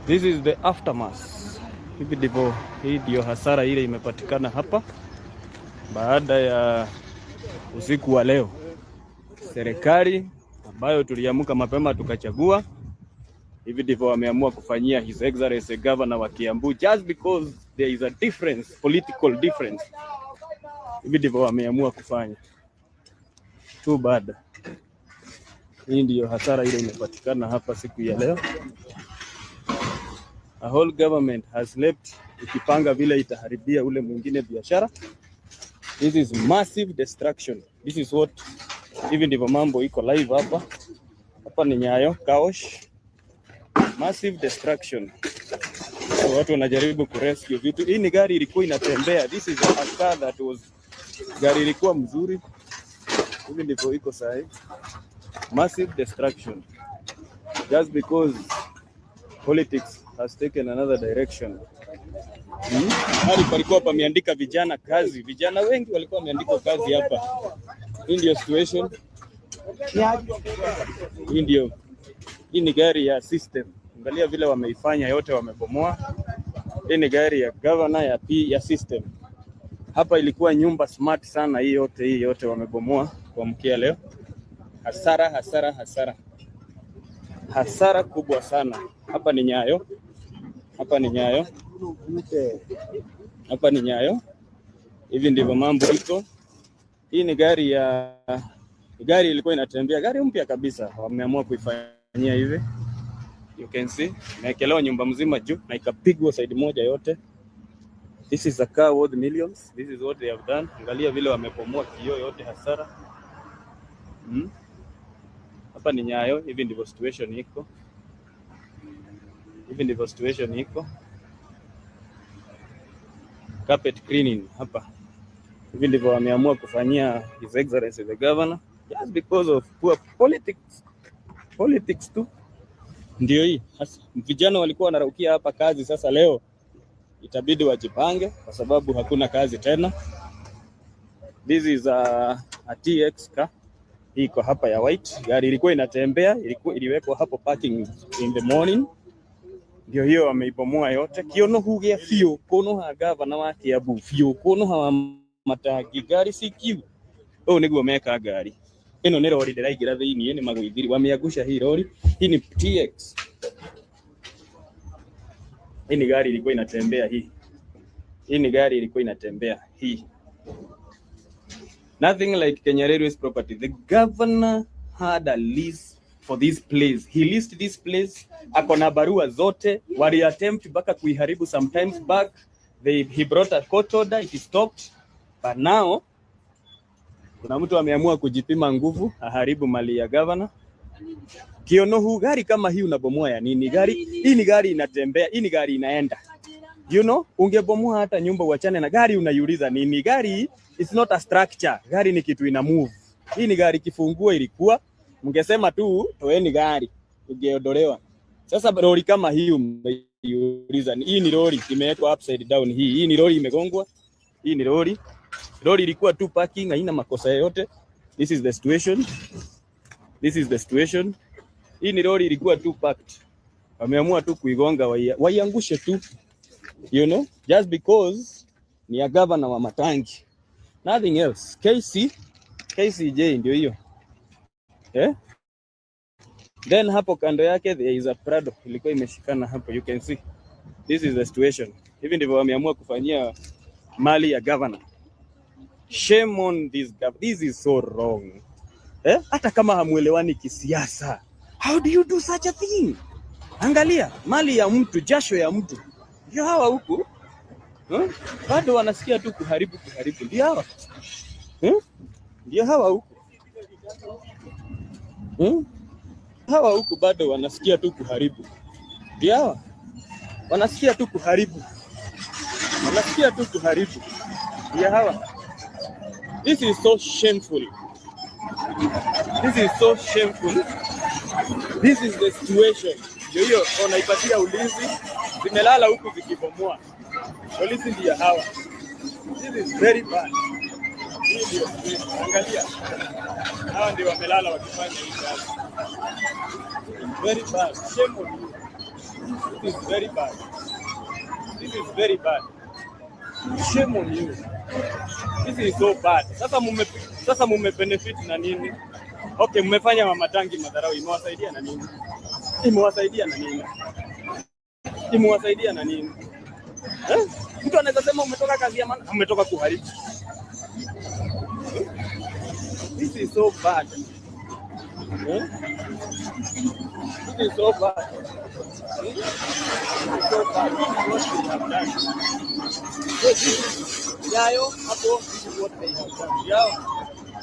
This is the aftermath. Hivi ndivyo, hii ndio hasara ile imepatikana hapa baada ya usiku wa leo. Serikali ambayo tuliamka mapema tukachagua, hivi ndivyo wameamua kufanyia His Excellency Governor wa Kiambu just because there is a difference, political difference. Hivi ndivyo wameamua kufanya. Too bad. Hii ndiyo hasara ile imepatikana hapa siku ya leo. A whole government has slept ikipanga vile itaharibia ule mwingine biashara. This is massive destruction. This is what, hivi ndivyo mambo iko live hapa. Hapa ni Nyayo Carwash. Massive destruction. So watu wanajaribu kurescue vitu. Hii ni gari ilikuwa inatembea. This is a car that was, gari ilikuwa mzuri. Hivi ndivyo iko sahi. Massive destruction. Just because politics has taken another direction. Hadi palikuwa pameandika vijana kazi, vijana wengi walikuwa wameandikwa kazi hapa. Hii ndio situation. Hii ndio, hii ni gari ya system. Angalia vile wameifanya yote, wamebomoa. Hii ni gari ya governor ya P ya system. Hapa ilikuwa nyumba smart sana, hii yote wamebomoa kuamkia leo. Hasara, hasara, hasara, hasara kubwa sana. Hapa ni Nyayo, hapa ni Nyayo, hapa ni Nyayo. Hivi ndivyo mambo iko. Hii ni gari ya gari ilikuwa inatembea, gari mpya kabisa, wameamua kuifanyia hivi. You can see imewekelewa nyumba mzima juu na ikapigwa side moja yote. This is a car worth millions. This is what they have done. Angalia vile wamebomoa kioo yote, hasara. Hapa ni Nyayo, hivi ndivyo situation iko. Hivi ndivyo situation iko. Carpet cleaning hapa. Hivi ndivyo wameamua kufanyia His Excellency the Governor just because of poor politics. Politics tu ndio hii. Hasa vijana walikuwa wanaraukia hapa kazi, sasa leo itabidi wajipange kwa sababu hakuna kazi tena. This is a TX car. Hii iko hapa ya white. Gari ilikuwa inatembea, ilikuwa iliwekwa hapo parking in the morning. Ndio hiyo wameibomoa yote. Kionohu gĩa biũ kũnũha gavana wa Kiambu biũ kũnũha wa Matangi ngari CQ. Ũũ nĩguo meka ngari ĩno. Nĩ rori ndĩraingĩra thĩiniĩ, nĩ magũithiri wameangusha hii rori. Hii ni TX. Hii ni gari ilikuwa inatembea hii. Hii ni gari ilikuwa inatembea hii. Nothing like Kenya Railways property. The governor had a lease for this place. He leased this place. Ako na barua zote. Wali attempt mpaka kuiharibu sometimes back. He brought a court order, it stopped. But now kuna mtu ameamua kujipima nguvu aharibu mali ya governor. Kionohu, gari kama hii unabomoa ya nini? Gari hii ni gari inatembea, hii ni gari inaenda. Ungebomoa hata nyumba uachane na gari, unaiuliza nini? Gari is not a structure. Gari ni kitu ina move. Hii ni gari kifunguo ilikuwa, mngesema tu toeni gari, ingeondolewa. Sasa lori kama hii umeiuliza, hii ni lori imewekwa upside down hii. Hii ni lori imegongwa. Hii ni lori. Lori ilikuwa tu parking, haina makosa yoyote. This is the situation. This is the situation. Hii ni lori ilikuwa tu parked. Wameamua tu kuigonga waiangushe tu. Just because ni ya governor wa Matangi. Nothing else. KC KCJ ndio hiyo. Eh? Then hapo kando yake there is a Prado ilikuwa imeshikana hapo, you can see. This is the situation. Hivi ndivyo wameamua kufanyia mali ya governor. Shame on this governor. This is so wrong. Eh? Hata kama hamuelewani kisiasa, how do you do such a thing? Angalia mali ya mtu, jasho ya mtu. Ndio hawa huku, huh? Bado wanasikia tu kuharibu kuharibu. Ndio hawa, huh? Ndio hawa huku, Hawa huku bado wanasikia tu kuharibu. Ndio hawa wanasikia tu kuharibu, wanasikia tu kuharibu. Ndio hawa. This is so shameful. This is so shameful. This is the situation. Ndio hiyo wanaipatia ulinzi, zimelala huku zikibomoa. Polisi ndio hawa. This is very bad. Hii ndio situation. Angalia, hawa ndio wamelala wakifanya hii kazi. Very bad. Shame on you. This is very bad. This is very bad. Shame on you. This is so bad. Sasa mume benefit na nini? Okay, mmefanya mamatangi madharau, imewasaidia na nini? Imewasaidia na nini? Imewasaidia na nini? Eh? Mtu anaweza sema umetoka kazi ya maana, umetoka kuharibu. This is so bad. Eh? This is so bad. Eh? This is so bad. This is what they have done. So this is Nyayo hapo, this is what they have done. Yao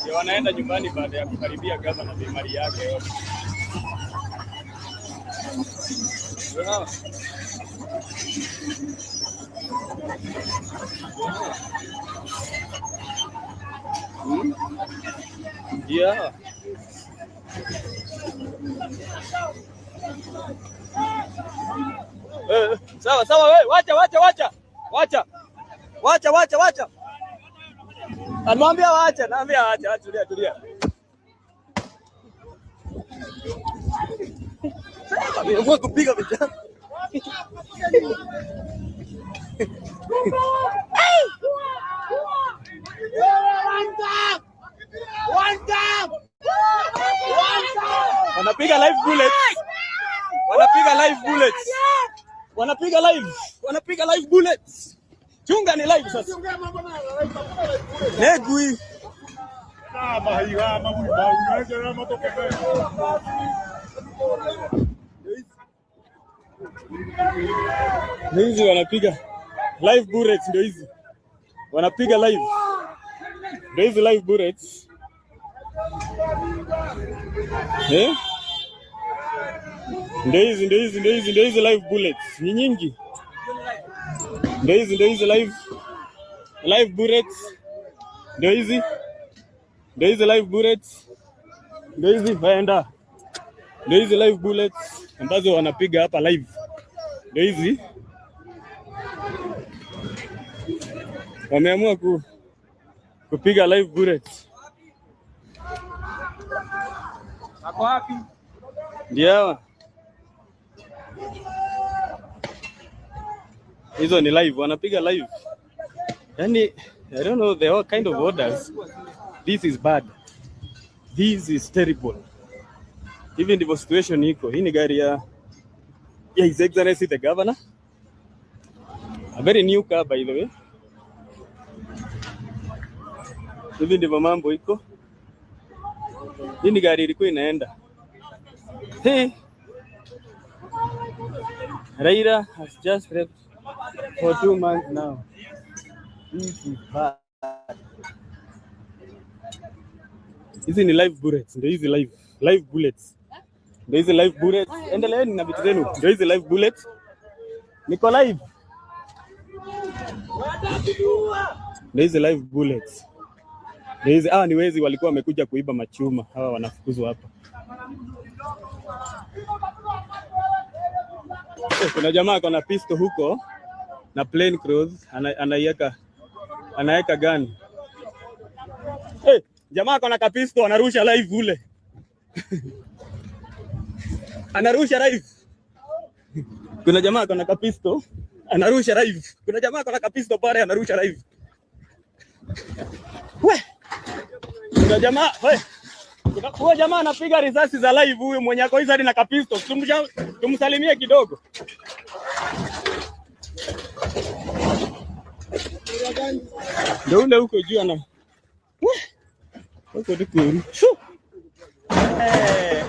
ndio wanaenda nyumbani baada ya kukaribia gavana na mali yake yote. Ndio hawa. Ndio hawa. Ndio hawa. Eh, sawa sawa, wewe wacha wacha wacha wacha wacha wacha wacha, anamwambia wacha, naambia wacha, wacha, tulia tulia. Ameamua kupiga vijana. One time! One time! One time! Wanapiga live bullets. Wanapiga live bullets. Wanapiga live. Wanapiga live bullets. Chunga, ni live sasa. Negui. Ah, mahiga, mahiga, mahiga. Ndio hizi wanapiga live bullets, ndio hizi wanapiga live, ndio hizi live bullets, eh? Ndio hizi, ndio hizi, ndio hizi, ndio hizi live bullets ni nyingi, ndio hizi, ndio hizi live bullets, ndio hizi, ndio hizi live bullets, ndio hizi waenda, ndio hizi live bullets ambazo wanapiga hapa live, ndio hizi wameamua kupiga live bullets. Ako wapi? Ndio hawa. Hizo ni live, wanapiga live. Yani, I don't know the all kind of orders. This is bad. This is terrible. Hivi ndivyo situation iko. Hii ni gari ya His Excellency the Governor. A very new car, by the way. Hivi ndivyo mambo iko. Hii ni gari ilikuwa inaenda. Hey. Raila has just left for 2 months now. This is bad. Hizi ni live bullets, ndio hizi live bullets. Ndio hizi live bullets. Endeleeni na vitu zenu. Ndio hizi live bullets. Niko live. Ndio hizi live bullets. Ndio hizi, ah, ni wezi walikuwa wamekuja kuiba machuma. Hawa wanafukuzwa hapa. Eh, kuna jamaa ako na pistol huko na plain clothes, anaiweka anaweka gun. Hey, jamaa ako na kapisto anarusha live ule. Anarusha live. Kuna jamaa ako na kapisto anarusha live. Kuna jamaa ako na kapisto pale anarusha live. We. Kuna jamaa, we. Kuna huyo jamaa anapiga risasi za live, huyu mwenye ako hizi na kapisto. Tumsalimie kidogo. Ndio ule huko juu ana. We. Huko tu. Shu. Eh.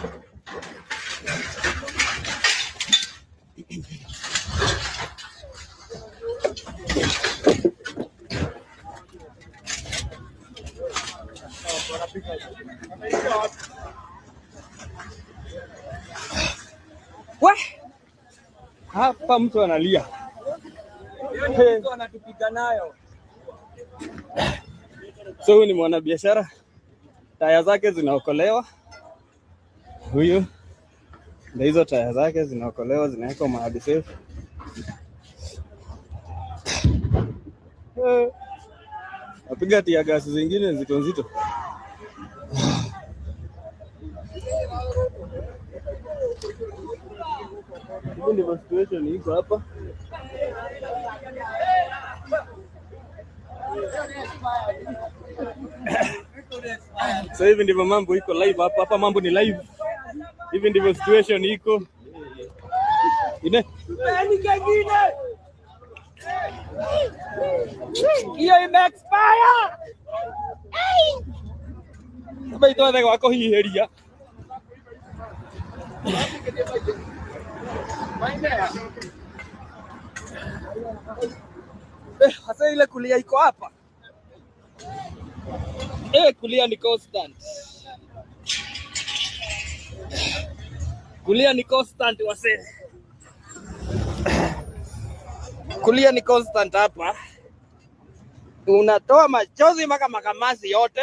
We. Hapa mtu analia. Hiyo ni anatupiga nayo. So huyu ni mwanabiashara, taya zake zinaokolewa. Huyu ndio hizo taya zake zinaokolewa, zinawekwa mahali safe. Eh, napiga tear gas zingine nzito nzito. Hivi ndivyo situation iko hapa. So hivi ndivyo mambo iko live hapa. Hapa mambo ni live. Hivi ndivyo situation iko. Ine. Tupeni kengine. Hiyo ime expire. Amba itwathe gwa kũhihiria. Hasa ile kulia iko hapa. Kulia ni constant. Kulia ni constant wase. Kulia ni constant hapa. Unatoa machozi mpaka makamasi yote.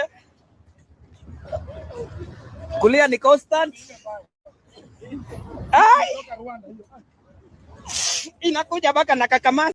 Kulia ni constant. Ai! Inakuja mpaka na kakamasi.